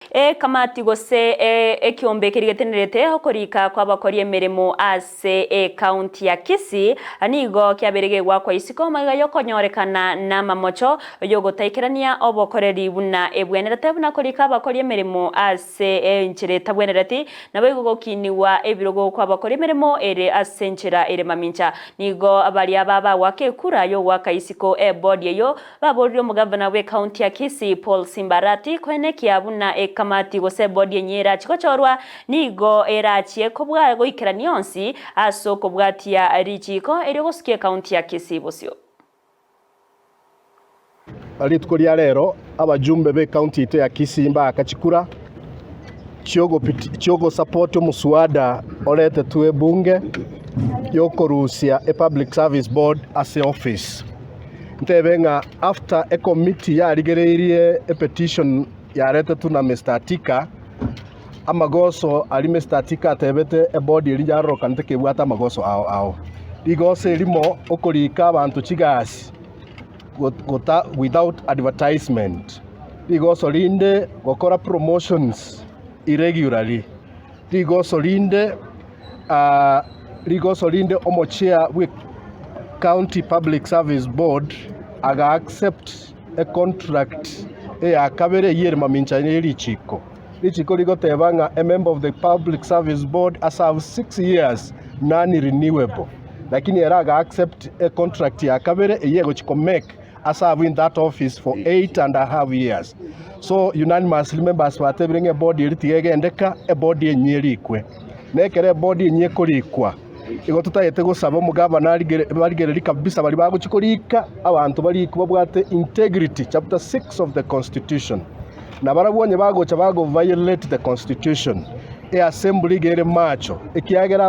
Ekamati gose ekiombe keria getenerete okorika kw'abakori emeremo ase ecounty ya Kisii nigo kiabeire gegoakwa isiko magega y'okonyorekana namamocho y'ogotaikerania obokoreri buna ebwenerete buna korika abakori emeremo ase enchera etabwenereti naboigo gokinigwa ebirogo kw'abakori emeremo ere ase enchera ere mamincha. Nigo baria babagoaka ekura y'ogoaka isiko ebodi eyio Baborire omogavana bw'ecounty ya Kisii Paul Simbarati koenekia buna ekamati gose ebodi enyia erachie gochorwa nigo erachie kobua goikerania onsi ase okobwatia richiiko erio gosukia ecounty ya Kisii bosio. Rituko ria rero abajumbe b'ecounty yaito ya Kisii mbaaka chikura chiogosupport omosuada oretetwe ebunge yokorusia epublic service board ase office. Ntebe ng'a after ecommittee yarigereirie epetition yaretetwe na Mister Atika, amagoso aria Mister Atika atebete ebody eria yarorokanete kebwate amagoso ao ao. Rigoso erimo okorika abanto chigasi gota without advertisement, rigoso rinde gokora promotions irregularly, rigoso rinde Rigoso rinde omochia bwe County Public Service Board aga accept econtract eya kabere eyio ere mamincha ye richiko. Richiko rigoteba ng'a a member of the Public Service Board a serve 6 years non renewable. Lakini ere aga accept econtract ya kabere eyio egochi ko make a serve in that office for 8 and a half years. So unanimously members batebire ng'a eboard eria tiga egendeka, eboard enyia erikwe. Na ekero eboard enyia ekorikwa, igo totagete gosaba omogavana arigere barigererie kabisa baria bagochia korika, abanto barikwe babwate integrity, chapter 6 of the constitution. Na barabwo onye bagocha bago violate the constitution, eassembly iga ere macho, ekiagera.